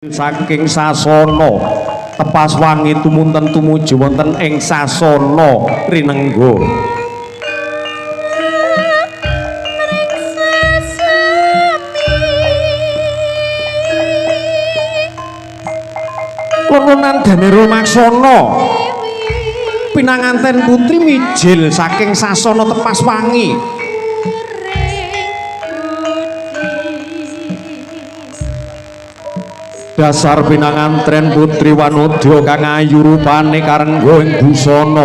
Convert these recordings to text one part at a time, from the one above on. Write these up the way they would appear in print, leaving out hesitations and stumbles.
Saking sasana tepas wangi tumunten tumuju wonten ing sasana rinengga. Lelunan dene Rumaksana pinanganten putri mijil saking sasana tepas wangi. Dasar pinangantren putri wanodya kang ayu rupane karengga ing busana.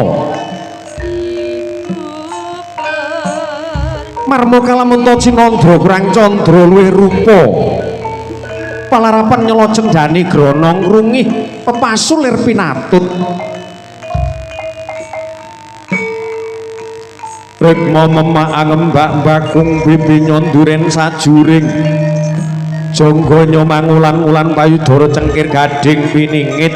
Marma kalamunta cinandra kurang candra luwih rupa. Palarapan nyela cendhani grana ngrungih pepasul lir pinatut. Rikma memak angembak bakung bibi nyonduren sajuring. Jangga mangulan-ulan payudara cengkir gading piningit.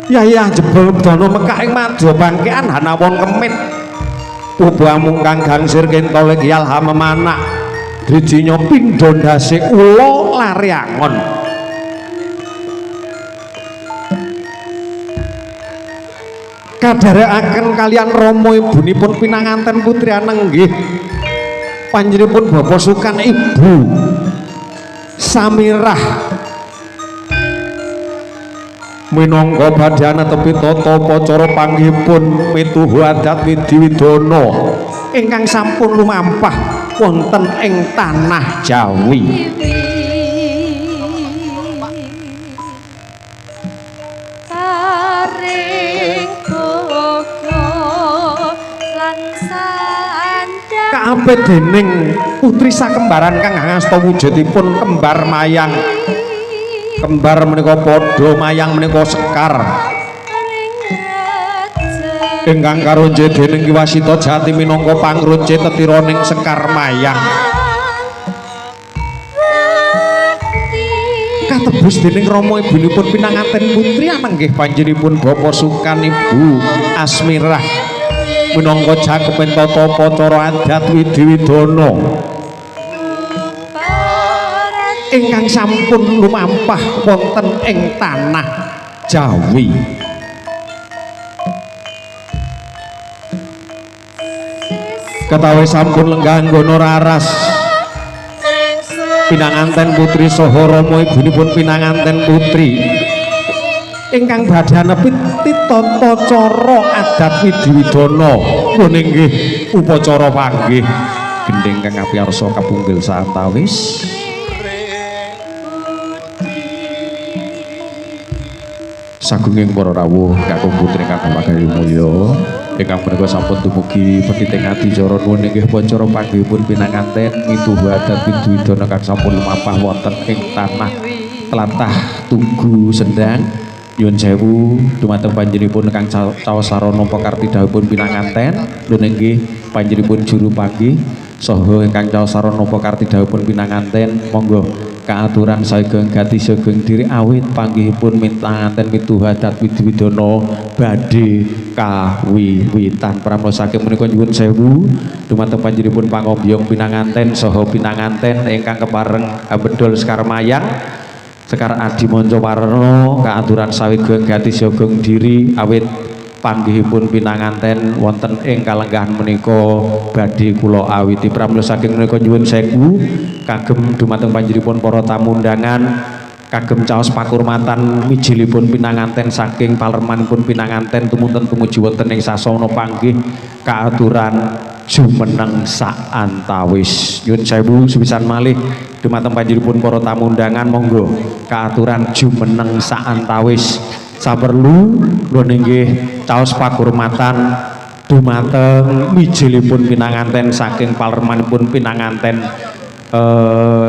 Yayah jebol dana Mekah ing madya bangkean hanawon kemit. Pupu amung kang gangsir kentole giyal hamemanak. Drijinya pindha ndase ula lare angon. Kadharekaken kalian rama ibunipun pinanganten putri anenggih. Panjenenganipun Bapak Sukan Ibu Samirah minangka badhe tepi tata upacara panggihipun mituhu adat Widi Widana ingkang sampun lumampah wonten ing tanah Jawi. Kaapit dening putri sakembaran kang ngasta wujudipun kembar mayang. Kembar menika padha, mayang menika sekar. Ingkang karonje dening Ki Wasita Jati minangka pangronce tetiraning sekar mayang. Katebus dening rama ibunipun pinanganten putri anenggih panjenenganipun Bapak Sukan Ibu Asmirah minangka cakepen tata upacara adat Widi Widana ingkang sampun lumampah wonten ing tanah Jawi. Ketawi sampun lenggah anggana raras pinanganten putri saha rama ibunipun pinanganten putri ingkang badhe nepi tata cara adat Widi Widana inggih upacara panggih gendhing kang kapiyarsa kapunggil saantawis. Sagunging para rawuh kakung putri kakung pagayu mulya ingkang menika sampun dumugi pethiting adicara nuwun inggih upacara panggihipun pinanganten mituhu adat Widi Widana kang sampun lumampah wonten ing tanah tlatah Tugu Sendang. Nyuwun sewu dumateng panjenenganipun kang caos sarana pakarti dawuhipun pinanganten nuwun inggih panjenenganipun juru panggih saha ingkang caos sarana pakarti dawuhipun pinanganten monggo kaaturan sagung gati sagung diri awit panggihipun pinanganten mituhu adat Widi Widana badhe kawiwitan. Pramila saking menika nyuwun sewu dumateng panjenenganipun pangombyong pinanganten saha pinanganten ingkang kepareng bedol sekar mayang sekar adi manca warna kaaturan sawiga gati sagung diri awit panggihipun pinanganten wonten ing kalenggahan menika badhe kula awiti. Pramila saking menika nyuwun sewu kagem dumateng panjenenganipun para tamu undangan kagem caos pakurmatan mijilipun pinanganten saking palermanipun pinanganten tumunten tumuju wonten ing sasana panggih kaaturan jumeneng saantawis. Nyuwun sewu sepisan malih dumateng panjenenganipun para tamu undangan monggo kaaturan jumeneng saantawis. Saperlu nuwun inggih caos pakurmatan dumateng mijilipun pinanganten saking palermanipun pinanganten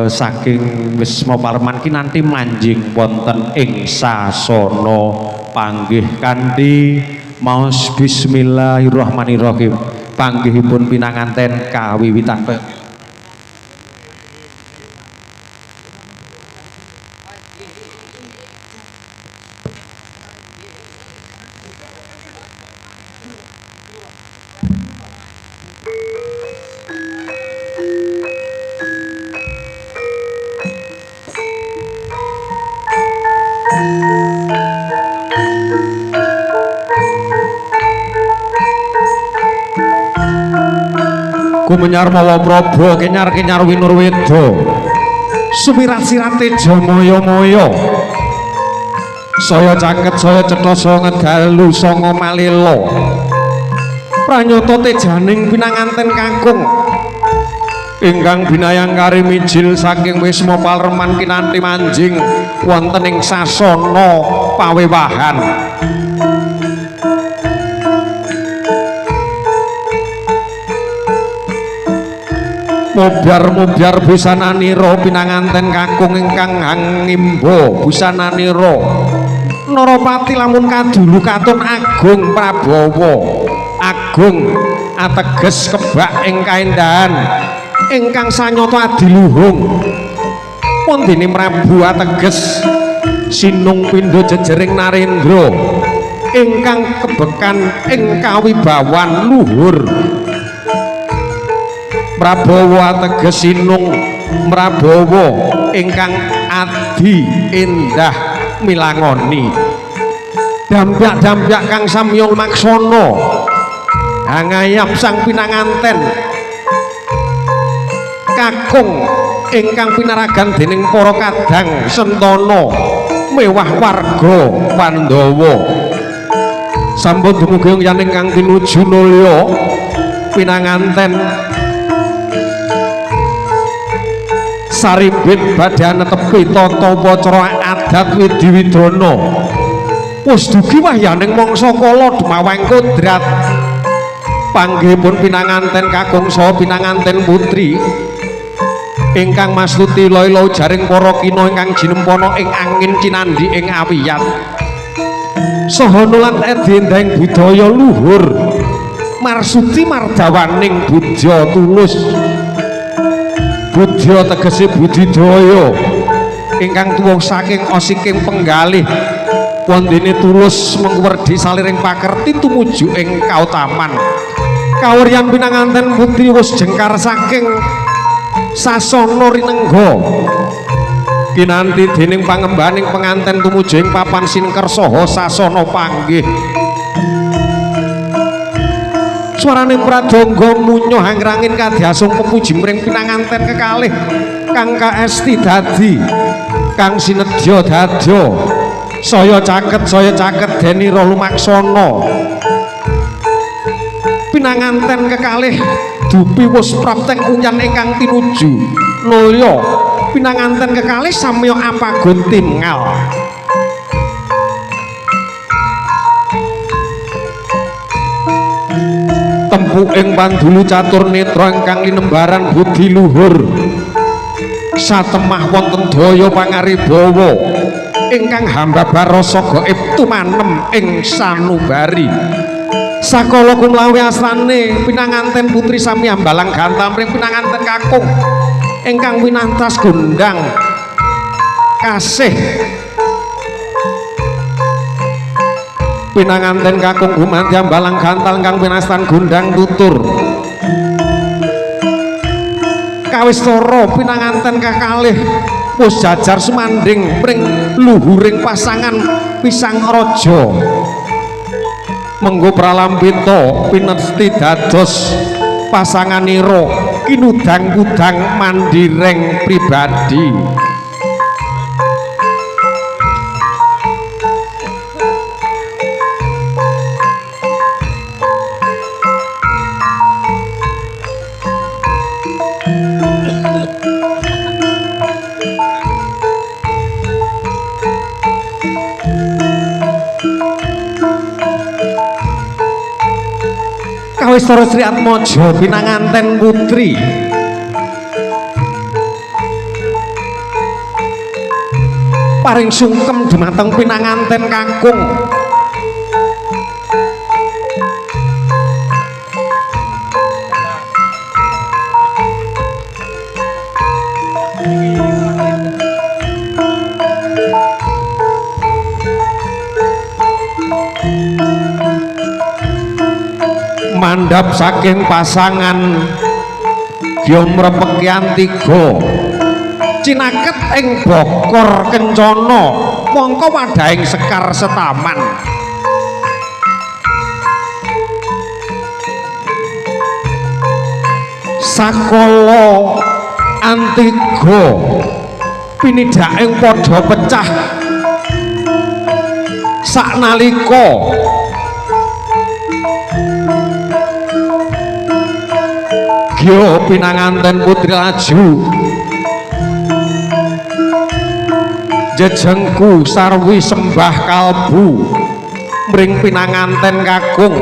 saking Wisma Parleman kinanti manjing wonten ing sasana panggih kanthi maos bismillahirrahmanirrahim panggihipun pinanganten kawiwitan. Gumenyar mawa praba kenyar-kenyar winurweda. Sumirat-sirat teja maya-maya. Saya caket saya cetha saya ngedalu sanga malela. Pranyata tejaning pinanganten kakung ingkang binayangkari mijil saking wisma palreman kinanti manjing wonten ing sasana pawewahan. Mobyar-mobyar busananira pinanganten kakung ingkang hangimba busananira Narapati lamun kadulu katon agung prabawa. Agung ateges kebak ing kaendahan ingkang sanyata adiluhung. Wondene Prabu ateges sinung pindha jejering narendra ingkang kebekan ing kawibawan luhur. Prabawa ateges sinung mrabawa ingkang adi endah milangoni. Dampyak-dampyak kang samya maksana hangayap sang pinanganten kakung ingkang pinaragan dening para kadang sentana mewah warga Pandhawa. Sampun dumugi yen ingkang tinuju nulya pinanganten saribit badhe netepi tata upacara adat widiwidana. Wis dugi wahyaning mangsa kala dumaweng kodrat. Panggihipun pinanganten kakung saha pinanganten putri ingkang mastuti ila-ila jaring para kina ingkang jinempana ing angin cinandhi ing awiyat. Saha nulat edendeng budaya luhur marsudi mardawaning budya tulus. Budya tegese budidaya ingkang tuwuh saking osiking penggalih wondene tulus mengwerdi saliring pakerti tumuju ing kautaman. Kawuryan pinanganten putri wis jengkar saking sasana rinengga kinanti dening pangembaning penganten tumuju ing papan sinengker saha sasana panggih. Swaraning pradangga munyoh angrangin kadiasung pepuji mring pinanganten kekalih kang kaesti dadi kang sinedya dadya. Saya caket denira lumaksana. Pinanganten kekalih dupi wus prapteng unyan ingkang tinuju nulya. Pinanganten kekalih samya apagun tingal. Tempu ing pandulu catur netra ingkang linembaran budi luhur satemah wonten daya pangaribawa ingkang hambabar rasa gaib tumanem ing sanubari. Sakala kumlawi asrane pinanganten putri sami ambalang gantal mring pinanganten kakung ingkang winantas gondang kasih. Pinanganten kakung gumanti ambalang gantal ingkang winastan gondang tutur. Kawistara pinanganten kakalih wis jajar sumandhing mring luhuring pasangan pisang raja. Menggo pralambita pinesti dados pasanganira kinudang-kudang mandireng pribadi. Kawistara Sri Atmaja pinanganten putri paring sungkem dumateng pinanganten kakung. Mandhap saking pasangan Gyomrepekian tiga cinaket ing bokor kencana mongko wadhahing sekar setaman. Sakala antiga pinidaking padha pecah saknalika gya pinanganten putri laju jejengku sarwi sembah kalbu mring pinanganten kakung.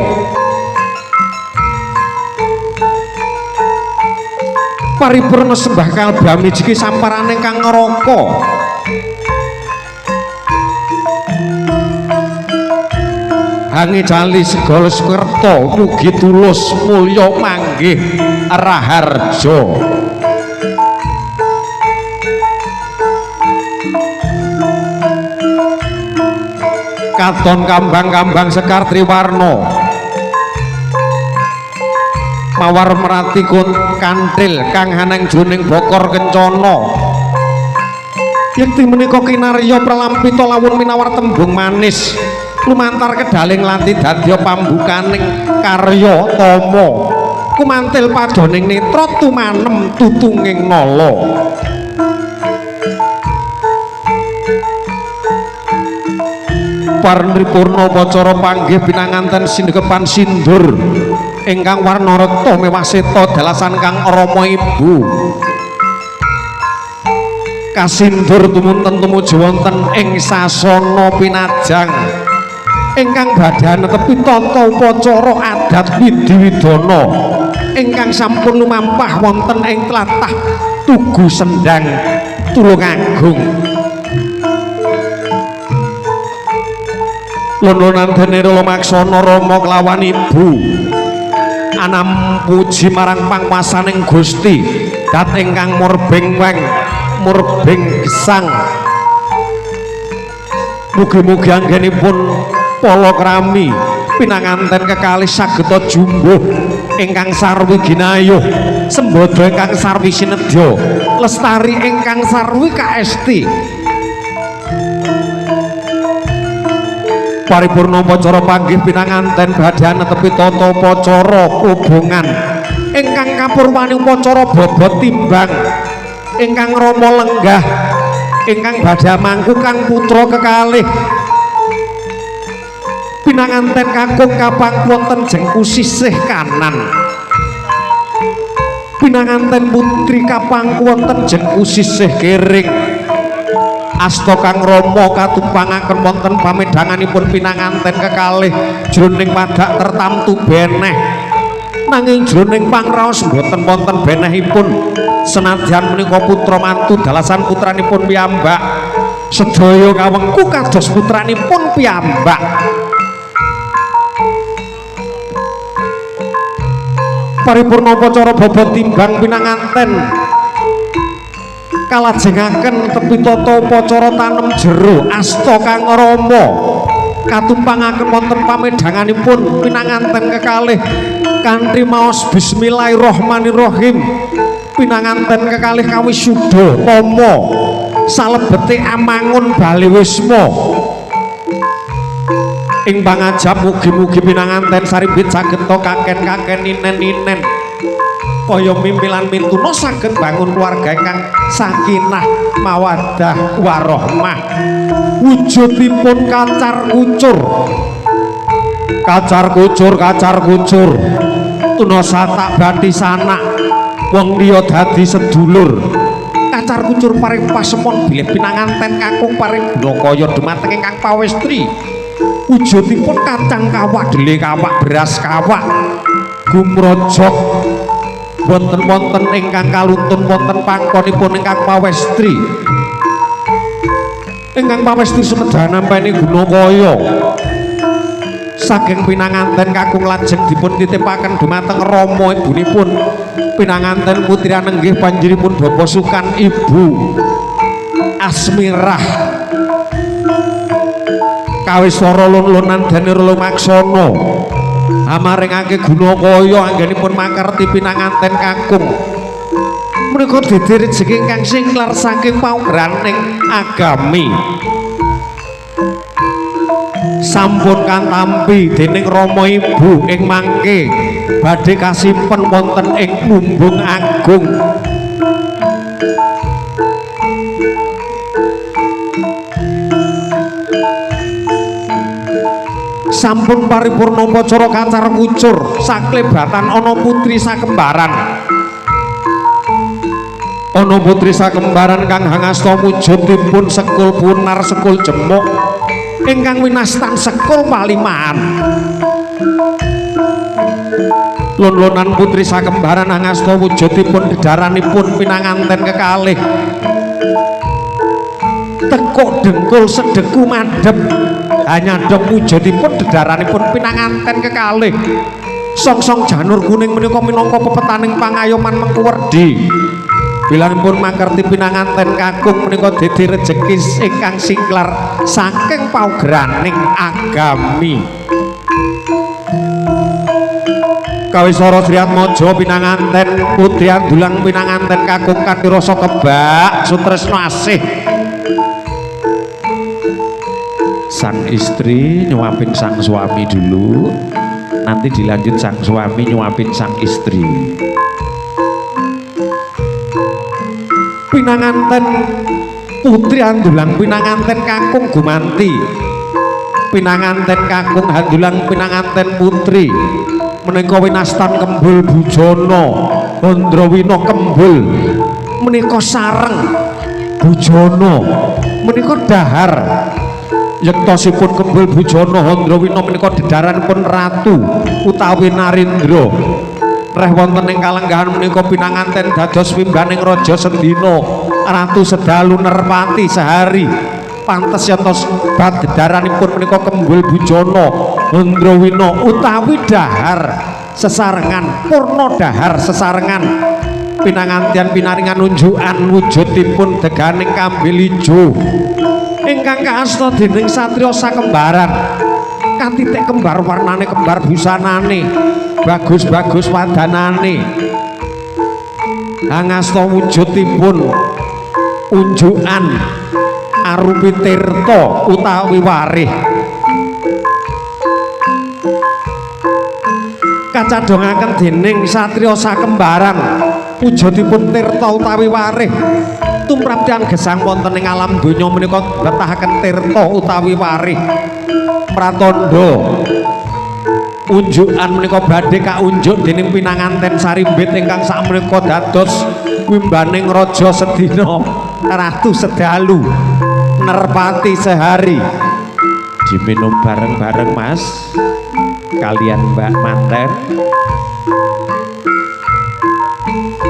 Paripurna sembah kalbu amijiki samparane kang neraka. Hangicali segala sukerta mugi tulus mulya manggih raharja. Katon kambang-kambang sekar triwarna mawar merati kun kantil kang haneng jroning bokor kencana. Yekti menika kinarya pralampita lawun minawar tembung manis lumantar kedaling lanti dadya pambukaning karya tama kumantil padoning netra tumanem tutunging nala. Paripurna upacara panggih pinanganten sindhekepan sindur ingkang warna reta mewah seta dalasan kang rama ibu. Kasindur tumunten tumuju wonten ing sasana pinajang ingkang badhe netepi tata upacara adat widhi widana ingkang sampun lumampah wonten ing tlatah Tugu Sendang Tulungagung. Lon-lonan dene lumaksana rama kelawan ibu anam puji marang pangwasaning Gusti dat ingkang murbeng weng murbeng gesang. Mugi-mugi anggenipun palakrami pinanganten kekalih sageta jumbuh ingkang sarwi ginayuh sembada ingkang sarwi sinedya lestari ingkang sarwi kaesti. Paripurna upacara panggih pinanganten badhe netepi tata upacara hubungan ingkang kapurwani upacara bobot timbang ingkang rama lenggah ingkang badhe mangku kang putra kekalih pinanganten kakung kapangku wonten jengku sisih kanan, pinanganten putri kapangku wonten jengku sisih kiring. Asta kang rama katumpangaken wonten pamedhanganipun pinanganten kekalih jroning wadak tertamtu beneh, nanging jroning pangraos boten wonten benehipun senadyan menika putra mantu dalasan putranipun piyambak sedaya kawengku kados putranipun piyambak. Paripurna upacara bobot timbang pinanganten kalajengaken tepi tata upacara tanem jero asta kang rama katumpangaken wonten pamedhanganipun pinanganten kekalih kanthi maos bismillahirrahmanirrahim. Pinanganten kekalih kawisuda tama salebete amangun bali wisma. Ing pangajap mugi-mugi pinanganten sarimbit saged kaken-kaken ninen-ninen kaya mimpilan mintuna saged bangun keluarga ingkang sakinah mawaddah warahmah. Wujudipun kacar kucur, kacar kucur, kacar kucur tunasa tak bathi sanak wong liya dadi sedulur. Kacar kucur paring pasemon bilih pinanganten kakung paring gunakaya dumateng ingkang pawestri. Wujudipun kacang kawak dele kawak beras kawak gumrojok wonten-wonten ingkang kaluntun wonten pangkonipun ingkang pawestri. Ingkang pawestri sumedha nampeni gunakaya saking pinanganten kakung lajeng dipun titipaken dumateng rama ibunipun pinanganten putri anenggih panjenenganipun Bapak Sukan Ibu Asmirah. Kawiswara lon-lonan dene lumaksana amaringake gunakaya anggenipun makarti pinanganten kakung menika dadi rejeki ingkang singlar saking paungraning agami. Sampun katampi dening rama ibu ing mangke badhe kasimpen wonten ing lumbung agung. Sampun paripurna upacara kacar kucur saklebatan ana putri sakembaran. Ana putri sakembaran kang hangasta wujudipun sekul punar sekul jemuk ingkang winastan sekul palimahan. Lon-lonan putri sakembaran hangasta wujudipun dedaranipun pinanganten kekalih. Tekuk dengkul sedeku madhep hanyadong wujudipun dedaranipun pinanganten kekalih. Songsong janur kuning menika minangka pepetaning pangayoman mengkuwerdi. Bilangipun makerti pinanganten kakung menika dadi rejeki ingkang singklar saking paugraning agami. Kawisara Sri Atmaja pinanganten putri andulang pinanganten kakung kanthi rasa kebak sutresna asih. Sang istri nyuapin sang suami dulu, nanti dilanjut sang suami nyuapin sang istri. Pinanganten putri andulang pinanganten kakung gumanti, pinanganten kakung handulang pinanganten putri menika winastan kembul bujana Handrawina kembul menika sareng bujana menika dahar. Yektosipun kembul bujana Handrawina menika dedaranipun ratu utawi Narendra. Reh wonten ing kalenggahan menika pinanganten dados wimbaning raja Sendina ratu sedalu nerpati sehari. Pantes yentos bab dedaranipun menika kembul bujana Handrawina utawi dahar sesarengan purna dahar sesarengan pinangantian pinaringan unjukan wujudipun deganing kambil ijo ingkang kaasta dening satriya sakembaran. Katitik kembar warnane kembar busanane bagus-bagus wadanane. Hangasta wujudipun unjukan arupi tirta utawi warih. Kacadhongaken dening satriya sakembaran wujudipun tirta utawi warih. Tumrap tiyang gesang wonten ing alam donya menika betahaken tirta utawi warih. Pratandha unjukan menika badhe kaunjuk dening pinanganten sarimbit ingkang sakmenika dados wimbaning raja Sedina ratu sedalu nerpati sehari. Diminum bareng-bareng Mas kalian Mbak manten.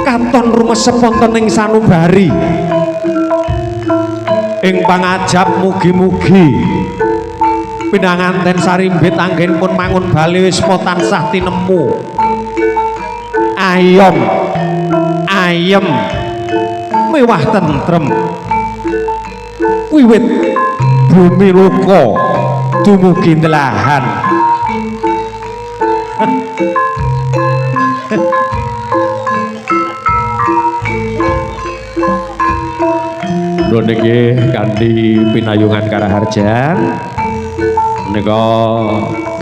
Katon rumesep wonten ing sanubari ing pangajap mugi-mugi pinanganten sarimbit anggenipun mangun bali wisma tansah tinemu ayom ayem mewah tentrem wiwit bumi loka dumugi ndelahan. Nuwun nggih kanthi pinayungan karaharjan menika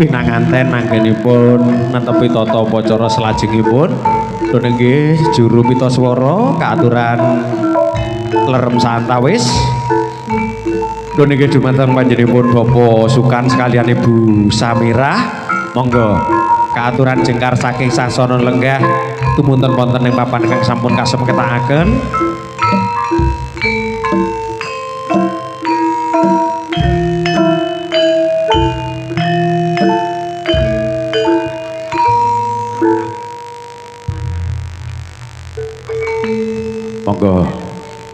pinanganten anggenipun netepi tata upacara salajengipun. Nuwun nggih juru pita swara kaaturan lerem santawis. Nuwun nggih dumateng panjenenganipun Bapak Sukan sekalian Ibu Samirah, monggo kaaturan jengkar saking sasana lenggah tumunten wonten ing papan ingkang sampun kasemketakaken. Monggo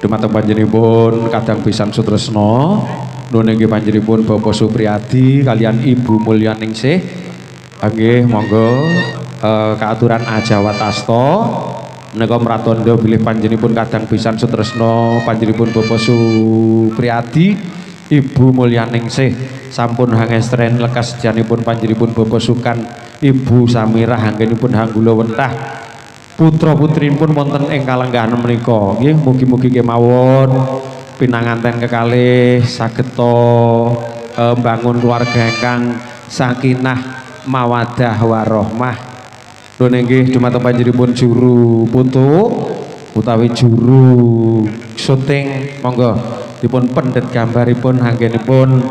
dumateng panjenenganipun kadang pisan sutresna, nuwun inggih panjenenganipun Bapak Supriyadi kalian Ibu Mulyaningsih. Nggih monggo kaaturan ajawat asta menika mratandha bilih panjenenganipun kadang pisan sutresna panjenenganipun Bapak Supriyadi Ibu Mulyaningsih sampun hangestren lekas janipun panjenenganipun Bapak Sukan Ibu Samirah anggenipun hanggula wentah putra putrinipun wonten ing kalenggahan menika. Nggih mugi-mugi kemawon pinanganten kekalih sageta mbangun keluarga ingkang sakinah mawadah warahmah. Nuwun inggih dumateng panjenenganipun juru putu utawi juru syuting, monggo dipun pendhet gambaripun anggenipun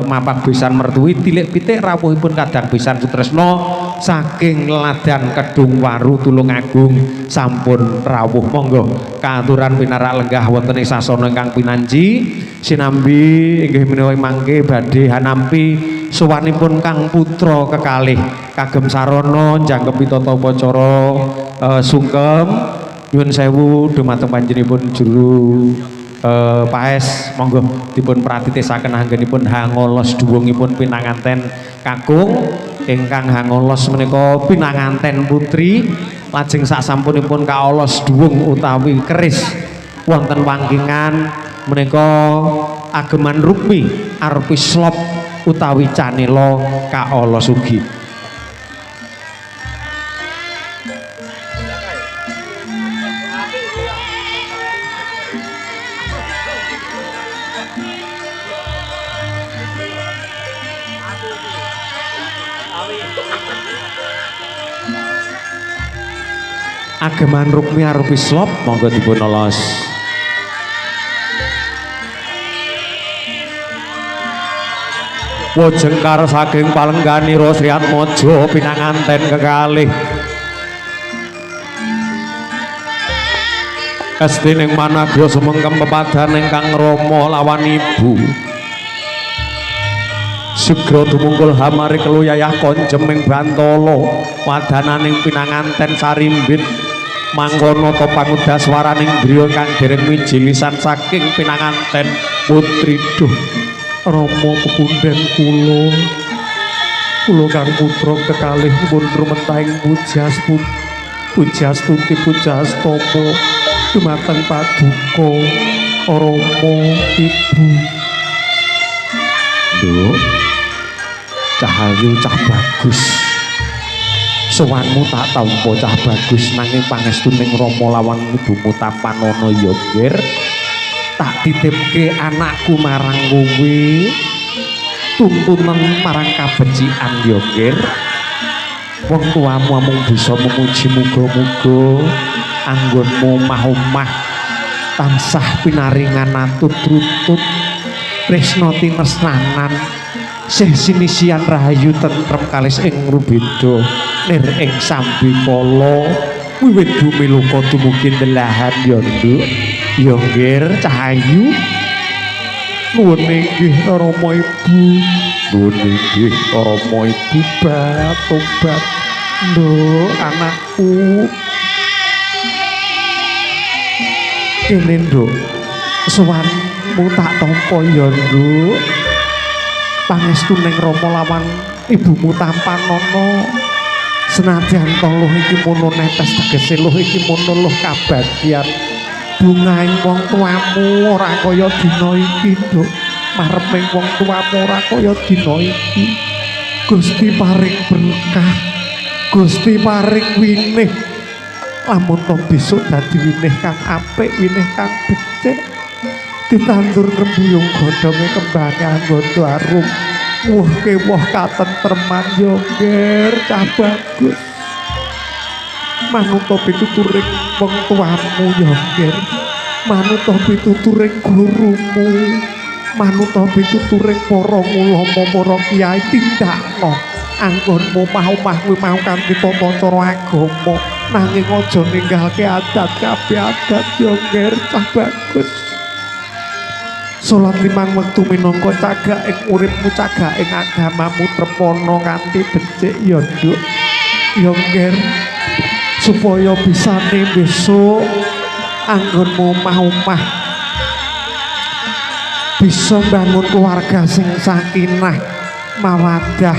mapak besan mertui tilik pitik rawuhipun kadang pisan sutresna saking Ladan Kedung Waru Tulungagung sampun rawuh. Monggo kaaturan pinarak lenggah wonten ing sasana ingkang pinanji sinambi inggih menawi mangke badhe hanampi sowanipun Kang Putra kekalih kagem sarana jangkepi tata upacara sungkem. Nyuwun sewu dumateng panjenenganipun juru paes, monggo dipun pratitisaken anggenipun hangolos duwungipun pinanganten kakung ingkang hangolos menika pinanganten putri, lajeng sasampunipun kaolos duwung utawi keris wonten wangkingan menika ageman rukmi arupi slop utawi canela kaolos ugi. Ageman rukmi arupi slop monggo dipun olos. Wojengkar saking palengganira Sri Atmaja pinanganten kekalih estining managya sumengkem pepadan ingkang rama lawan ibu. Sigra tumungkul hamari keluyayah konjem ing bantala wadananing pinanganten sarimbit mangkono ta pangudaswaraning griya kang dereng mijilisan saking pinanganten putri. Duh Rama pepunden kula, kula kang putra kekalih pun rumentahing pujastuti pujastama dumateng paduka Rama ibu. Nduk Cahayu cah bagus, sowanmu tak tampa cah bagus, nanging pangestuning Rama lawan ibumu tampanana ya nggir. Tak titipke anakku marang kowe, tuntunan marang kabecikan ya nggir. Wong tuamu amung bisa memuji muga-muga anggonmu omah-omah tansah pinaringan atut-rutut tresna tinresnanan sih sinisian rahayu tentrem kalis ing rubeda nir ing sambikala wiwit bumi loka dumugi ndelahan ya nduk. Ya nggir Cahayu. Nuwun inggih Rama ibu. Nuwun inggih Rama ibu. Tobat nduk anakku. Kene nduk sowanmu tak tampa ya nduk. Pangestuning Rama lawan ibumu tampanana. Senadyan to luh iki mono netes tegese luh iki mono luh kabagyan. Bungaing wong tuamu ora kaya dina iki nduk. Mareping wong tuamu ora kaya dina iki. Gusti paring berkah, Gusti paring winih. Lamun to besok dadi winih kang apik, winih kang becik. Ditandur rembuyung godhonge kembange anggondo arum. Wuh kewuh katentreman yo nggir cah bagus. Manuta pituturing wong tuamu ya nggir. Manuta pituturing gurumu. Manuta pituturing para ulama para kiai. Tindakno anggonmu omah-omah kuwi mau kanthi tata cara agama, nanging aja ninggalke adat kabeh adat ya nggir cah bagus. Salat limang wektu minangka cagak ing uripmu, cagak ing agamamu, trepana kanthi becik ya nduk. Ya nggir, supaya bisane besok anggonmu omah-omah bisa bangun keluarga sing sakinah mawaddah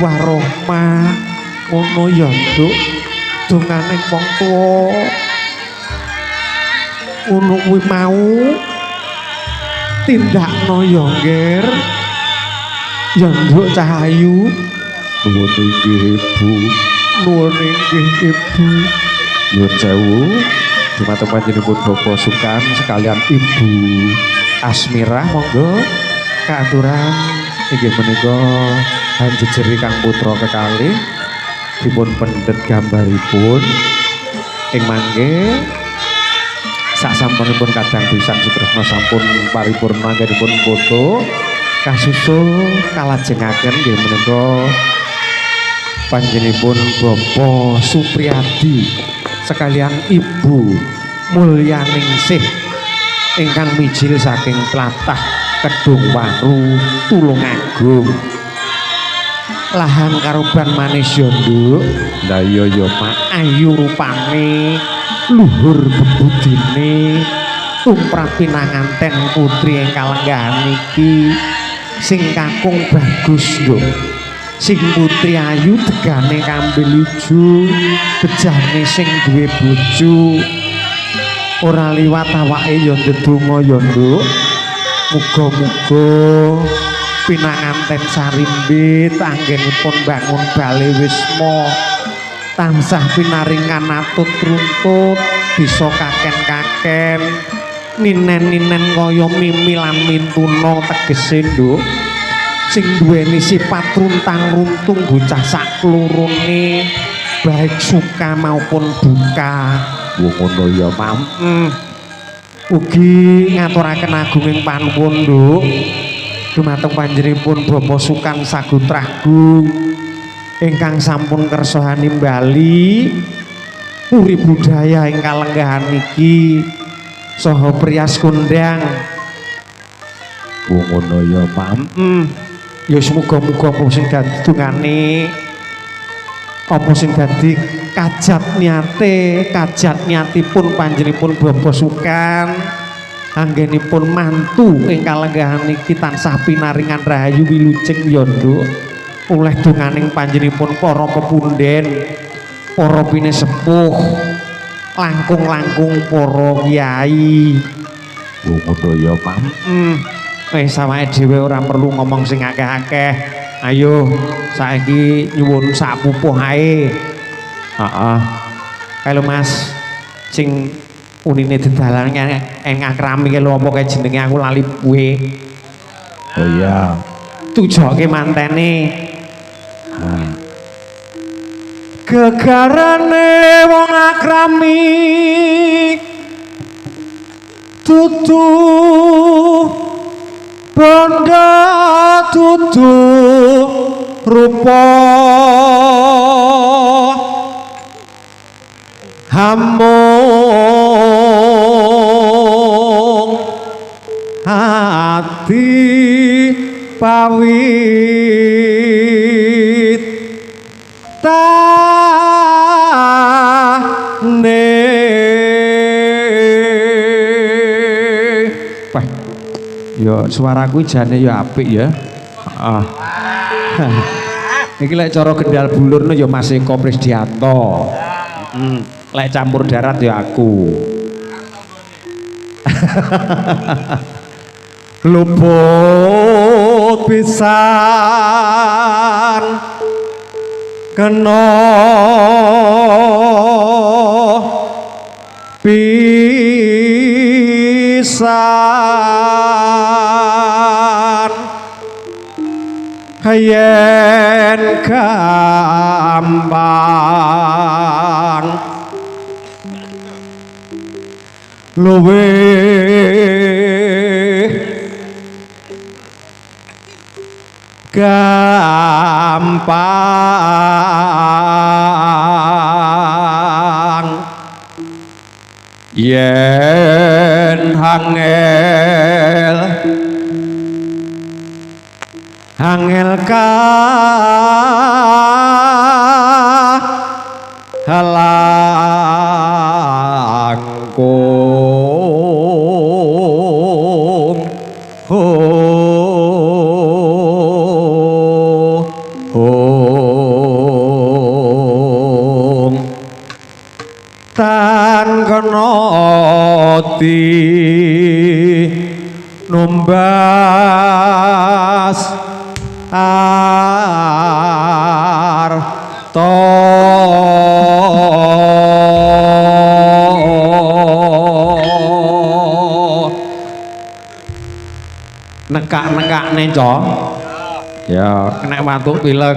warohmah. Ngono ya nduk, dongane wong tuwa ngono kuwi mau tindakno ya nggir. Ya nduk Cahayu. Nuwun inggih ibu. Nuwun inggih ibu. Nyuwun sewu dumateng panjenengan Bapak Sukan sekalian Ibu Asmirah, monggo kaaturan inggih menika hanjejeri kang putra kekalih. Dipun pendhet gambaripun ing mangke sasampunipun Kadang Dwi Sang Sutresna sampun paripurna anggenipun foto kasusul kalajengaken nggih menika panjenenganipun Bapak Supriyadi sekalian Ibu Mulyaningsih ingkang mijil saking tlatah Kedungwaru Tulungagung. Lahan karuban manis yo nduk. Lah iya ya Mak, ayu rupane, luhur bebudine, tumrap pinanganten putri ingkang lenggahan iki sing kakung bagus nduk. Sing putri ayu degane kambil ijo, bejane sing duwe bojo. Ora liwat awake ya ndedonga ya nduk. Muga-muga pinanganten sarimbit anggenipun bangun bale wisma tansah pinaringan atut runtut bisa kaken-kaken ninen-ninen kaya mimi lan mintuna tegese nduk sing duweni sifat runtang-runtung bocah saklorone baik suka maupun duka. Wong ngono ya Mam. Ugi ngaturaken agunging panuwun nduk dumateng panjenenganipun Bapak Sukan Sagutragung ingkang sampun kersa nimbali puri budaya ing kalenggahan niki saha prias kondang. Wong ngono ya Mam. Ya semoga-muga apa sing dadi dungane, apa sing dadi kajat niate, kajat niatipun panjenenganipun Bapak Sukan anggenipun mantu ing kalenggahan niki tansah pinaringan rahayu wilujeng ya nduk. Oleh donganing panjenenganipun para pepunden, para pinesepuh, langkung-langkung para kiai. Wong ngono ya Mam. Wis awake dhewe ora perlu ngomong sing akeh-akeh. Ayo saiki nyuwun sak pupuh ae. Heeh. Kae lho Mas, sing unine dedalan ing akrami ki lho apa kae jenenge aku lali kuwe. Oh iya. Tujoke mantene. Gegarane wong akrami dudu bondo dudu rupa hamung ati pawit tane. Wah, ya suaraku jane ya apik ya. Heeh. Iki lek cara Gendal Bulur ya Mas Eko Prisdianto. Lek campur darat ya aku. Luput pisan kena pisan yen gampang luwih gampang yen angel angel kalangkung tan kena numbas arta nekak-nekakne, Cok. Ya, kena watuk pilek.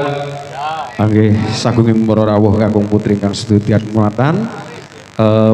Nggih, sagunging para rawuh kakung putri ingkang sedaya muatan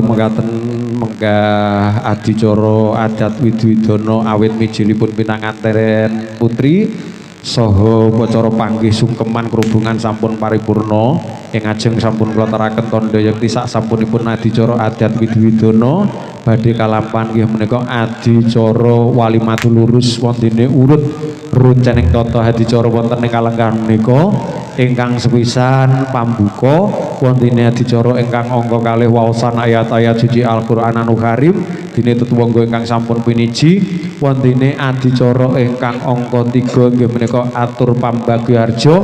mekaten menggah adicara adat widwidana awit mijilipun pinanganten putri saha upacara panggih sungkeman kerubungan sampun paripurna. Ing ajeng sampun kula aturaken tandha yekti sak sampunipun adicara adat widwidana badhe kalampahan nggih menika adicara walimatul lurus wontene urut runcening tata adicara wonten ing kalenggahan menika ingkang sepisan pambuka wontene adicara ingkang angka kalih waosan ayat-ayat suci Al-Qur'an anu Karim dene tetuwangga ingkang sampun piniji wontene adicara ingkang angka 3 inggih menika atur pambagyaharja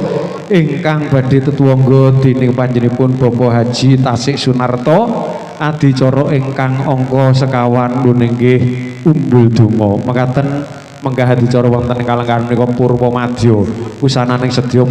ingkang badhe tetuwangga dening panjenenganipun Bapak Haji Tasik Sunarto adicara ingkang angka sekawan inggih umbul donga. Mekaten menggah adicara wonten ing kalenggahan menika purwa madya wusananing sedya.